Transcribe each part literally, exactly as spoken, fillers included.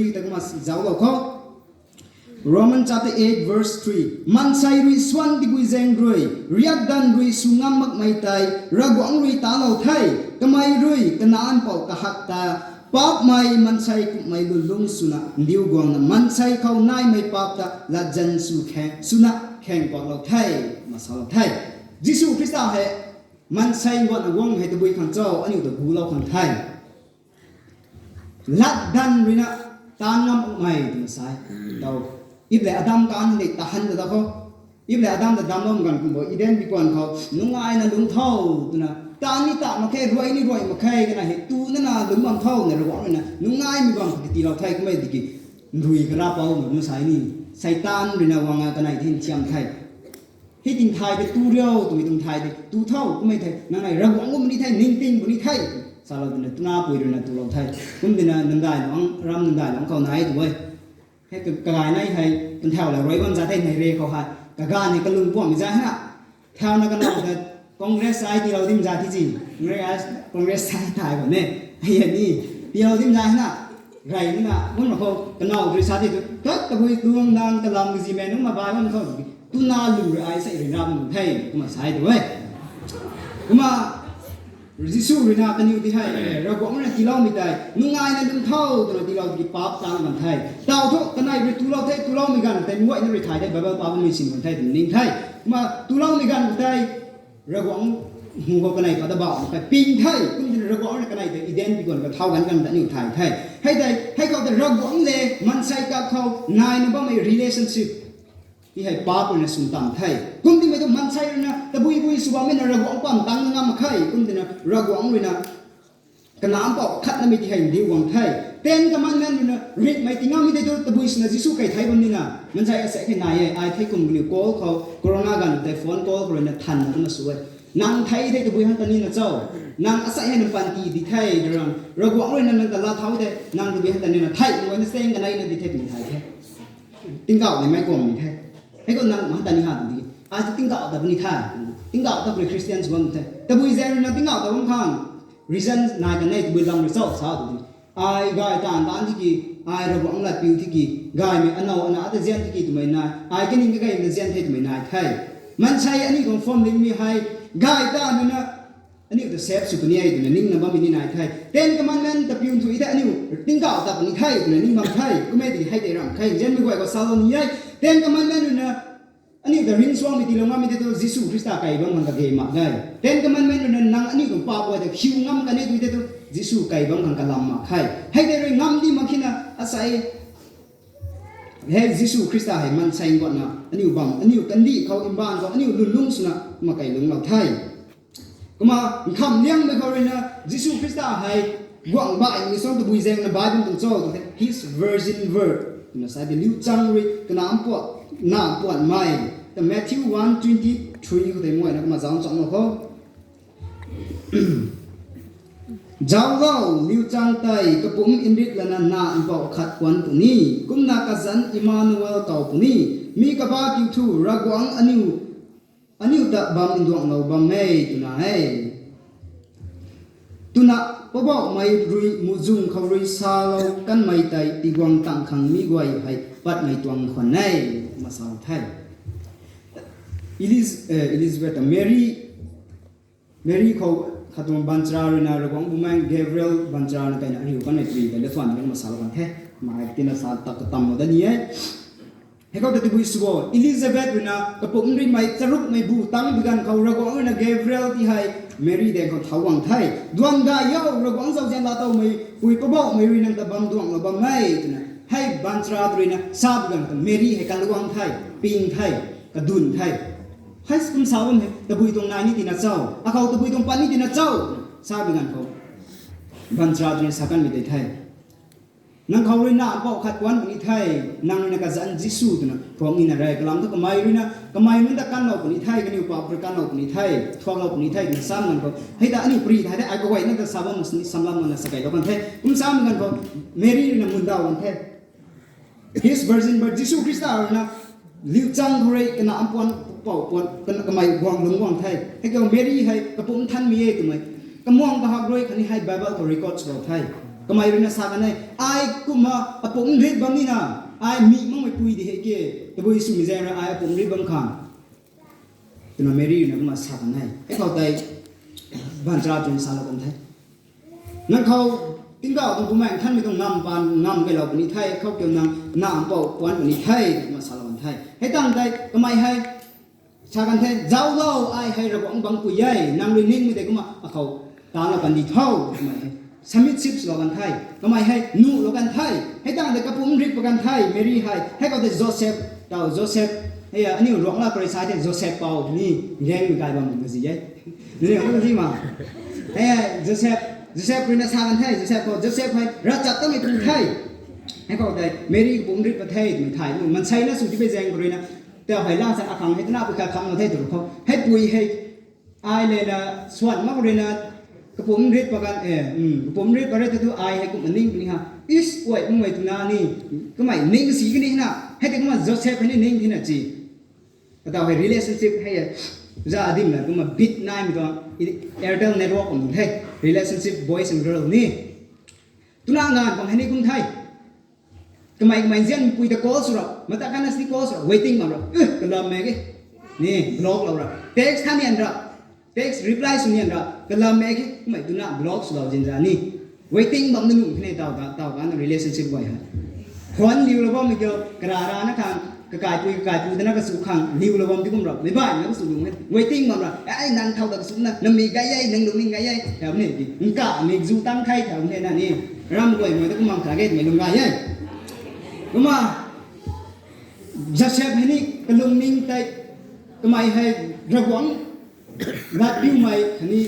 three ta kumna zauclou khou. Roman chapter eight verse three. Maansei rui swan tabui zaeng rui, riakdanv rui sw ngam makmei tei, Ravguangc rui talou the, kamei rui, Kanac Mpouh kahak ta, paapmei maansei kummei lwnlung swna, ndiu guangna maansei khou naimei paap ta, latzan sw khe, swna, kheng patlou the, masalou the. Jisu Khrista hei, maansei guangna guang hei tabui khang cho, aniu ta gulou khang the. Latdanv ruina taanv ngam makmei twna sa e. Tau. Ip le Adam taanv hei tahan ta da khou. Ip le Adam ta damclou ganv kumbo Eden bikuan khou nungaina lungc tho twna. Taanv ni ta mak khe, ruai ni ruai mak khe, kanei hei tu nana lungc bam tho na Ravguangc ruina nungaimei bam khou tiilou the kummei tiki. Nrui karapou na kumna sa e ni. Seitaan ruina guang a kanei thin thiam the. Hei ting thay tei tu riu, twmei tuang thay tei tu tho, kummei the, nang nei Ravguangc kum ni the, ningting puni the. Salou twna, tuna pui ruina tulou the. Kum tina, nandai lung, ram nandai lung khou nai tu e. Hei ka-, kaganv nei hei, pun thau la rui bam za the, nei re khou hei. Kaganv ni kalung puammei za hei na. Thauna kanac ta, Congress ai tiilou dim za thi zi. Congress, Congress ai thai bam ne. Hei ni, tiilou dim za hei na. Rey nina, kum na khou, kanac rui sa the tu. Tat tabui tuang nang kalam kazimei nunc ma bai bam tho. Tuna lu rui ai sei rui na bam the, kumna sa e tu e. Kumna, Jisu ruina kaniw ti hei, Ravguangc ruina tiiloumei tei, nungaina lungc tho, twna tiilou tiki paap taanv bam the. Tau thu, kanei rui tulou the, tuloumei ganv tei, nguayna rui thay the, Bible pa bammei sin bam the, twna ning the. Kumna, tuloumei ganv tei, Ravguangc hu khou kanei pat ta bauh mak khe, ping the, kum tina Ravguangc ruina kanei tei Eden bikuan kathau ganv ganv ta aniu thay the. Hei tei, hei khou tei Ravguangc le, maansei kak khou, naina bammei relationship. Ti hei paap ruina sw tam the. Kum timei tu maansei ruina, tabui bui sw bammei na Ravguangc pam tang ngam mak khe, kum tina Ravguangc ruina, Kanac Mpouh khatnamei ti hei ndiu guang the. Ten Commandment ruina, ringhmei ti ngammei tei tu tabui swna Jisu kai thei bam nina. Maansei asei khe nai e, ai thei kum kaniw call khou, corona ganv tei phone call khou ruina thanna kumna sw e. Nang thei thei tabui han ta nina cho. Nang asei hei nang panty di the, Ravguangc ruina nang ta laa thau the, nang tabui han ta nina thei, nang na seng kaneina di the twmei thay the. Tingkauh ni mei kuang ni the. Hei khou nang ma ta ni ha tu di. Ai tu tingkauh ta puni the. Tingkauh ta puni Christian sw bam the. Tabui zaeng ruina tingkauh ta bam khang. Reason nai kan e tabui lam rui cho sa tu di. Ai gay taanv taanv tiki, ai Ravguangc lat piu tiki, gaymei anow ana ta zian tiki twmei nai, ai kaning kageina zian the twmei nai the. Maansei aniu tuang phone dingmei hei, gay taanv ruina, aniu ta save sw puni e twna ningna bammei ni nai the. Ten Commandment ta piu nthuih the aniu, tingkauh ta puni the twna ning bam the. Kummei tiki hei tei ramh khe, nzianmei guay khou salou ni e. Ten Commandment ruina, aniu ta ringcsuangmei tiilou ngammei tei tu Jisu Khrista kai bam khang kage mak ge. Ten Commandment ruina nang aniu tuang paap guay ta khiu ngam kan e tu tei tu Jisu kai bam khang kalam mak khe. Hei tei rui ngam di mak khina asei, hei Jisu Khrista hei maansei guatna aniu bam, aniu kandih khou, mbaanv khou, aniu lwnlung swna mak kai lungclou the. Kumna, nkham liangmei khou ruina, Jisu Khrista hei, guang baihmei suang tabui zaengna bai bam tuang cho, tu the, His virgin birth. Twna sa di liu chang rui, Kanac Mpouh, Kanac Mpouh mei. Ta Matthew one twenty-three khou tei nguayna kumna zauc cham mak khou. Zauclou, liu chang tei, kapumc nrit lana Kanac Mpouh khat kuan puni, kumna kazanc Emmanuel kaw puni, mi kabah kiu thu, Ravguangc aniu aniu ta bam nduanglou bam e twna e. Twna, Poubauhmei rui muhzwng khou rui salou kanmei tei tiguang tang khang mi guay hei patmei tuang khwan e, twna sa the. Eliz-, eh, Elizabeth ta Mary, Mary khou khat tuang baanchara ruina Ravguangc Bumaengh Gabriel baanchara na kaina ariu kanmei tei tei lathuan rui masa lou kan the. Mai tina sa tak katam lou da ni e. Hei khou ta tabui sw bo, Elizabeth ruina kapumc nritmei charukmei bu tang bi ganv khou Ravguangc ruina Gabriel ti hei Mary daeng khou thau guang the. Duan gay o, Ravguangc zauzian laa towmei pui Poubauhmei rui nang ta bam nduanglou bam e twna. Hei baanchara ruina sa bi ganv khou Mary hei kaluang the, ping the, kadun the. Hei kum sa bam hei, tabui tuang nai ni tina cho, akhou tabui tuang pat ni tina cho, sa bi ganv khou baanchara ruina sa kanmei tei the. Nang khou rui Kanac Mpouh khat kuan puni the, nang ruina kazanc Jisu twna thuak nina re, kalam thu kamei ruina, kamei nunc ta kanlou puni the, kaniw paap rui kanlou puni the, thuaklou puni the, twna sa bi ganv khou. Hei ta aniu pary thei the, ai kaguayna ta sa bam ni samlam mana sa keylou kan the. Kum sa bi ganv khou, Mary ruina mundaw kan the. His virgin birth, Jisu Khrista ruina, liu chang khou rui, Kanac Mpouh, Mpouh puan, kana kamei guang lungc guang the. Hei khou Mary hei, kapumc nthanmei e twmei. Kamuang kahak rui, khatni hei Bible khou record swlou the. Kamei rui na sa kan e, ai kumna apumc rit bam nina, ai mi makmei pui di hei ke, tabui swmei zaeng rui ai apumc rit bam khang. Twna Mary rui na kumna sa kan e. Hei khou tei, baanchara rui na salou kan the. Nang khou, tingkauh tuang Bumaengh Nthanmei tuang ngam paan, ngam kailou puni the, khou kiu nang, nang pou puan puni the, kumna salou kan the. Hei tang tei, kamei hei, sa kan the, zauclou, ai hei Ravguangc bangc pui e, nang rui ningmei tei kumna akhou, talou kan di tho, kamei hei. Submissive swlou kan the, kamei hei, nuhlou kan the, hei tang tei kapumc rit pa kan the, Mary hei, hei khou tei Joseph, tau Joseph, hei, aniu ruangla parei sa the, Joseph pou ni, gaengmei kai bam na zi e. Nini ang zi ma. Hei, Joseph, Joseph rui na sa kan the, Joseph khou, Joseph hei, ravchaptatmei pu the. Hei khou tei, Mary kapumc rit pa the, twmei thay, mansei na sw ti pei zaeng khou rui na, tau hei lang sa akhang hei twna pui kha khang na the tw khou. Hei pui hei, ai le na, swan mak rui na, kapumc rit pa kan, e, kapumc rit pa rit tu ai hei kumna ning puni ha. Is, uai, mei twna ni, kamei ning si kani na, hei tei kumna Joseph hei ni ning tina chi. Katau hei relationship hei, za adim la kumna bit naimei tuang, Airtel network kum the, relationship boys and girl ni. Twna nganv bang hei ni kum the. Kamei kamei nzianpui ta call sw ra, mata kana sini call sw ra, waiting bam ra, uh, kalammei ke. Ni, block lou ra. Text tha nian ra, text reply sw nian ra, kalammei ke, kamei twna block swlou zin za ni. Waiting bam na nung kane tau ta, tau kana relationship guay hei. Phone liulou bammei kiu, karara na khang, kakaipui, kakaipu tana kasu khang, liulou bam di kum ra, meic baihmei na kasu lung e. Waiting bam ra, ai, nang thau ta kasu na, nami gay e, nang lungning gay e, thau ni, nka, mi zu tang the, thau ni na ni. Ram guay mei ta kumna kha ge, mei lung gay e. Kumna, Joseph hei ni kalungning tei, kamei hei Ravguangc latpiumei khatni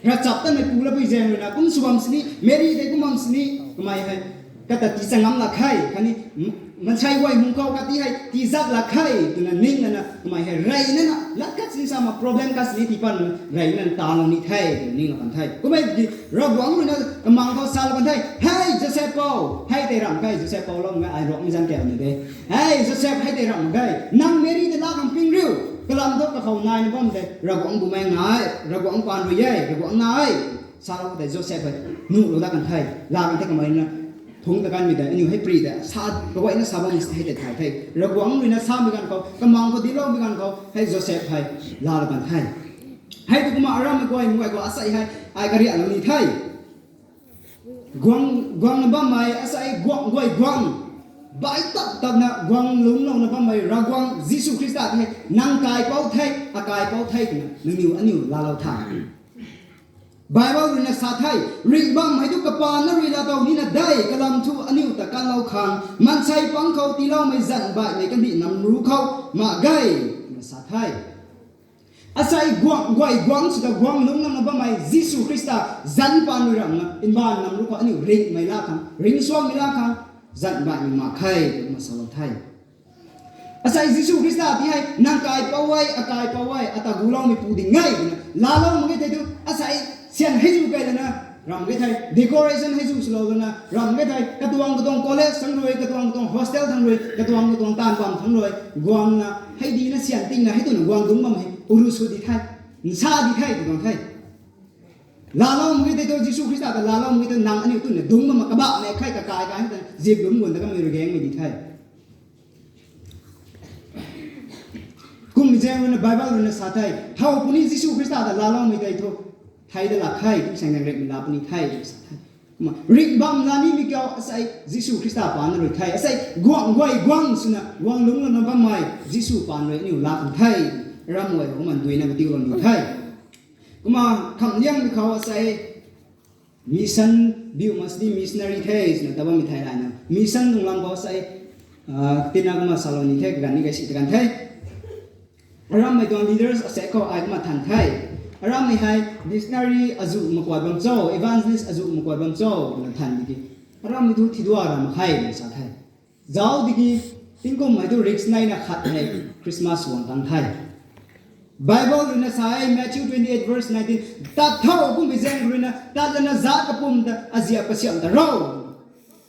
ravchaptatmei pu la pui zaeng rui na kum sw bam sini, Mary tei kum bam sini, kamei hei kata tii chang ngam lak khe, khatni mansei guay hung khou kati hei tii zak lak khe, twna ning lana kamei hei reyna na, lat khat sini sa ma problem khat sini tii pan reyna talou ni the, twna ning lak kan the. Kummei tiki Ravguangc rui na kamang khou salou kan the, Hei Joseph pou, hei tei ramh khe, Joseph pou lou nge, ai Ruangmei zanc kau ni de. Hei Joseph, hei tei ramh mak ge, nang Mary tei laa khang ping riu, kalam thu kakhou naina bam tei Ravguangc Bumaengh na e, Ravguangc paan rui e, Ravguangc na e. Salou tei Joseph hei nuhlou dat kan the, laa kan the kamei na, thungc ta kanmei tei aniu hei pri tei sa, kaguayna sa bam hei tei thay the. Ravguangc rui na samei ganv khou, kamang khou dincloumei ganv khou hei Joseph hei laalou kan the. Hei tu kumna arammei guay, mei guay khou asei hei ai kariaklou ni the. Guang, guangna bammei, asei guang, guay guang. Bai tap tapna guang lungclouna bammei Ravguangc Jisu Khrista tei nang kaipouc the, akaipouc the twna nangniw aniu laalou tha. Bible rui na sa the, ringh bam hei tu kapana rui laatow nina de, kalam thu aniu ta kanlou khang maansei pang khou tiiloumei zanc baihmei kandih namru khou mak ge, twna sa the. Asei guang, guay guang sw ta guang lungclouna bammei Jisu Khrista zanc paan rui ramna mbaanv namru khou aniu ringhmei laa khang, ringcsuangmei laa khang, zanc baihmei mak khe, twna salou the. Asei Jisu Khrista tei hei nang kaipouc e, akaipouc e, ata guloumei pu ding e twna laalou mak ge thei tu, asei syan hei zu kei lana ramh ge thei, decoration hei zu swlou lana ramh ge thei, katuang katuang college thangc rui, katuang katuang hostel thangc rui, katuang katuang taanv bam thangc rui guangna hei dina syan tingna hei twna guang dungc bam hei uru sw di the, nsa di the tw tuang the. Laalou mak ge thei tu, Jisu Khrista ta laalou mak ge tu nang aniu twna dungc bam mak kabahmei khe, kakai kai ta zip lum guan ta kamei rui gaengmei di the. Kummei zaeng rui na Bible rui na sa the, thow puni Jisu Khrista ta laaloumei tei thu thei da lak khe, kum saeng nang ringhmei laa puni the, sa the. Kumna ringh bam la nimei kiu asei Jisu Khrista paan rui the, asei guang guay guang swna guang lungclouna bammei Jisu paan rui aniu laa kan the. Ramh guay kumna duina katiulou ni the. Kumna khamliangmei khou asei mission biu mak sini missionary the, swna ta bammei thei layna mission tuang lam khou asei, ah, tina kumna salou ni the, kaganv ni kaisi ta kan the. Arammei tuang leaders asei khou ai kumna than the. Arammei hei missionary azuh mak kuay bam cho, evangelist azuh mak kuay bam cho, twna than tiki, arammei tu thidua ra mak khe, twna sa the. Zauc tiki, tingkum hei tu risk naina khat hei Christmas guang tang the. Bible rui na sa e, Matthew twenty-eight verse nineteen, tat tho, kummei zaeng rui na tat lana zauc kapwm ta aziap kasiamh ta ro.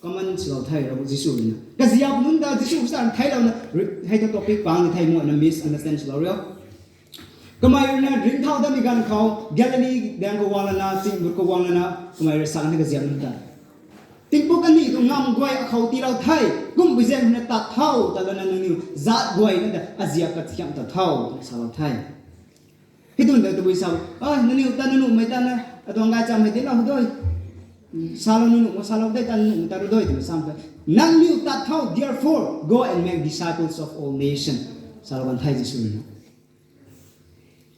Command swlou the Ravguangc Jisu rui na. Kaziap nunc ta Jisu Khrista rui theiclouna hei thu topic pang ni the, muayna misunderstand swlou rio. Kamei rui na ringcthau datmei ganv khou Galilee daeng khou guang lana, ching but khou guang lana, kamei rui sa kan the kaziap nunc ta. Tingpuk aniu tuang ngamv guay akhou tiilou the. Kumpui zaeng na tat tho, tat lana nangniw zat guay na ta aziak kathiam ta tho, twna salou the. Hei twn ta tabui sa, a, nangniw ta nangniwmei ta na, atuang gaychamv hei tiilou dui. Salou nangniw, salou tei ta nangniw ta ru dui, twna sam the. Nangniw tat tho, therefore, go and make disciples of all nations. Salou kan the Jisu rui na.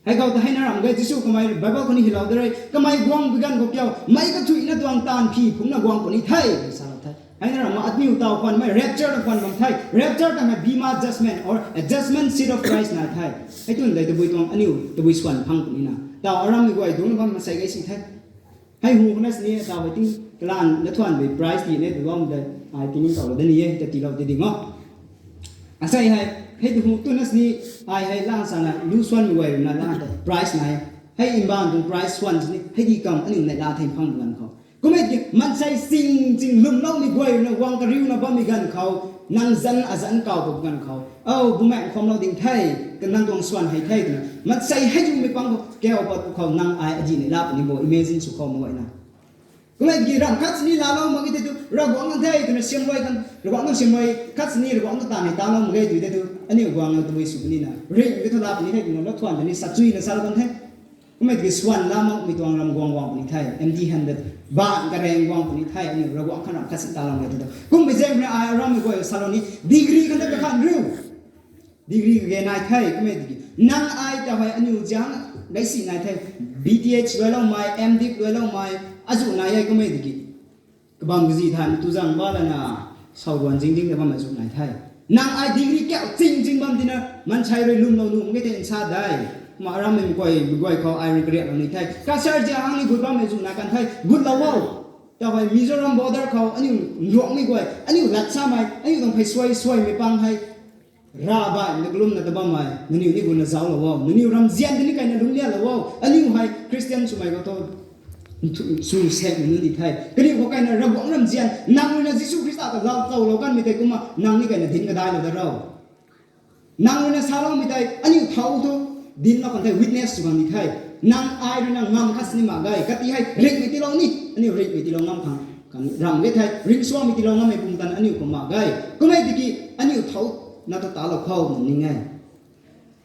Hei khou ta hei na ram ge Jisu kamei Bible khou ni hilou de rui, kamei guang bi ganv khou kiu, meic kathuina tuang taanv phi phungna guang puni the, salou the. Hei na ram aniu taw khwanmei rapture ta khwan bam the. Rapture ta hei bema judgment or a judgment seat of Christ nai the. Hei twn dei tabui tuang aniu tabui swan phang puni na. Taw aram mei guay dungc bam masei gei si the. Hei hu khana sini taw hei ting kalan na thuan bei prize ti ne tu bam de, ai tingin taw de ni e, ta tiilou ti ding o. Asei hei, hei tu hu tu na sini, ai hei lang sana lu swan mei guay rui na lang ta prize nai. Hei mbaanv tuang prize swan sini, hei di kam aniu neihla thei phang ganv khou. Kummei tiki maansei sing sing lwmloumei guay rui na guang kariuna bammei ganv khou, nang zanc azanc kaw bam ganv khou, o, bumaengh khwanlou ding the, kanang tuang swan hei the twna maansei hei zumei pang khou kau pat khou nang ai adi neihla puni bo, imagine sw khou mak na. Kummei tiki ram khat sini laalou mak ge tei tu, Ravguangc nang the twna siamruai kan, Ravguangc nang siamruai khat sini Ravguangc nang taanv hei talou mak ge tw tei tu, aniu guang na tabui sw puni na, ring ke thu la puni the twna la thuan ta ni sa chuy na salou kan the. Kummei tiki swan la makmei tuang ram guang guang puni the, empty handed, baanv kareng guang puni the, aniu Ravguangc khan ram khat sini talou mak ge tei tu. Kummei zaeng rui ai aram mei guay salou ni, degree khan ta kakhan riu. Degree kage nai the, kummei tiki. Nang ai ta hei aniu ziang leisi nai the, B Th luailoumei, M.Div luailoumei, azuh nai e kummei tiki. Kabam kazi than tu zang ba lana, sau ruan zing zing ta bammei azuh nai the. Nang ai degree kiu ching ching bam tina, maansei rui lwmlou nuh mak ge tei nsa dei. Kumna aram mei guay, mei guay khou ai rui kariaklou ni the. Kasar zia hang ni gut bammei azuh nai kan the, gutlou o. Taw hei Mizoram border khou aniu nruangmei guay, aniu lat samei, aniu tuang phey suai suaimei pang hei. Rav baihmei na kalumna ta bammei, nangniw ni guna zauclou o, nangniw ramzian ta ni kaina lungclianlou o, aniu hei Khristian swmei khou thu, sw sekmei nunc di the. Kaniw khou kaina Ravguangc ramzian, nang rui na Jisu Khrista ta lau towlou kanmei tei kumna, nang ni kaina dinc kadailou da ro. Nang rui na saloumei tei, aniu thau thu, dinclou kan the, witness sw kan di the. Nang ai rui na ngam khat sini mak ge, kati hei ringhmei tiilou ni, aniu ringhmei tiilou ngam khang, kan ram ge the, ringcsuangmei tiilou ngammei pumtan aniu khou mak ge. Kummei tiki, aniu thau na ta talou khou, nang ning e.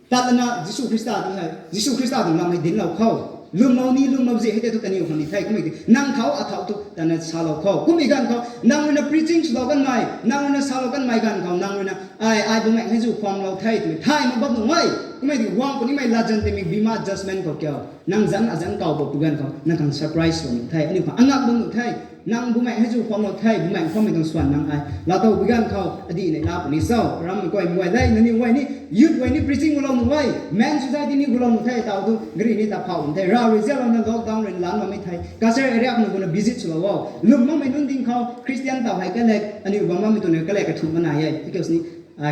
Tat lana Jisu Khrista ti hei, Jisu Khrista tuang lam hei dinclou khou. Lwmlou ni, lwmlou zi hei tei thu kaniw khang ni the, kummei tiki, nang thau athau thu, tana salou khou. Kummei ganv khou, nang rui na preaching swlou kanmei, nang rui na salou kanmei ganv khou, nang rui na, ai, ai bumaengh hei zu khwanglou the twmei thay mak bam nuh e. Kummei tiki guang punimei latzan timei bema judgment khou kiu, nang zanc azanc kaw bam pu ganv khou, nang khang surprise sw nuh the, aniu khang angak bam nuh the. Nang bumaengh hei zu khwanglou the, bumaengh khwanmei tuang swan nang ai laatow bi ganv khou, adi neihla puni cho, aram mei guay mei guay le, nangniw guay ni, youth guay ni preaching gulou nuh e, men society ni gulou nuh the, taw tu, gari ni ta phau nuh the, rav rui zialouna lockdown rui lan bammei the, kasar area khou na guna visit swlou o, lwm makmei nunc ding khou, Khristian taw hei kalek, aniu bam bammei tuang ni kalek kathumh manai e, tikiu sini,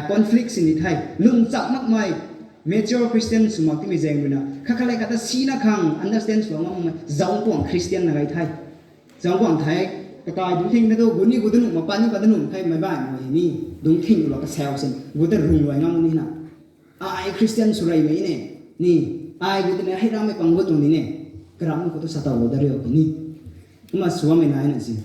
conflict sini the, lung chak makmei, mature Christian sw mak timei zaeng rui na, khat khat le khat ta sina khang understand swlou ngam makmei, zauc kuang Khristian na gay the. Zauc kuang the, kakai dungc thing ta tu, gut ni gut ta nuh, mapan ni pat ta nuh, khe meic baihmei ni, dungc thing lou kasau sin, gut ta rung luai ngam ni na. Ai Khristian sw reymei ne, ni, ai gut ta ni hei rammei pang gut tuang ni ne, karamhmei khou tu sa towlou da riu ni. Kumna sw bammei nai na si.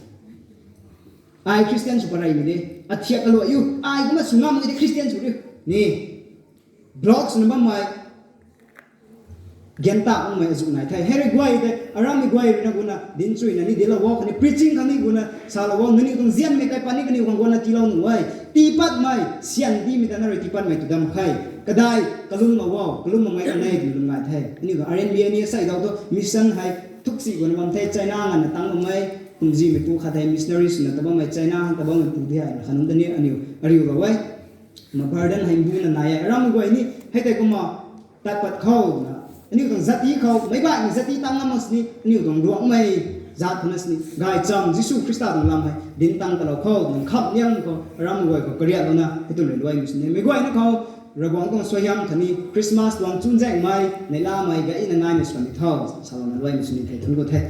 Ai Khristian sw pareymei de, athiak kaluai u, ai kumna sw ngam mak ge tei Khristian sw riu, ni. Blocks na bammei, gan ta makmei azuh nai the. Hei rui guay tei, arammei guay rui na guna, dinc chuina ni dinclou o, khatni preaching khang ni guna, salou o, nangniw tuang zianmei kaipat ni kaniw khang guangna tiilou nuh e. Tiipatmei, syan tiimei ta na rui tiipatmei tu dam khe. Kadai, kalumlou o, kalum makmei anei twmei lum nai the. Aniu tuang R N B A ni asei dau tu, mission hei, thuk si guna bam the, China nganvna tang bammei, kumzimeipu khat hei missionary swna ta bammei, China hang ta bammeipu di hei, khanungc ta ni aniu, ariulou e. Ma burden hei mbuna nai e, arammei guay ni, hei tei kumna, tat pat khou na, aniu tuang zati khou, meic baihmei zati tang ngam mak sini, aniu tuang ruangmei, zat khou na sini, gaychamv Jisu Khrista tuang lam hei, dinc tang talou khou, nang khap niang khou, arammei guay khou kariaklouna, hei twn rui luaimei sini. Meic guayna khou, Ravguangc tuang suaihiam khatni, Christmas tuang chunzaenghmei, neihlamei, gayna naimei swan di tho, salouna luaimei sini thei thun khou the.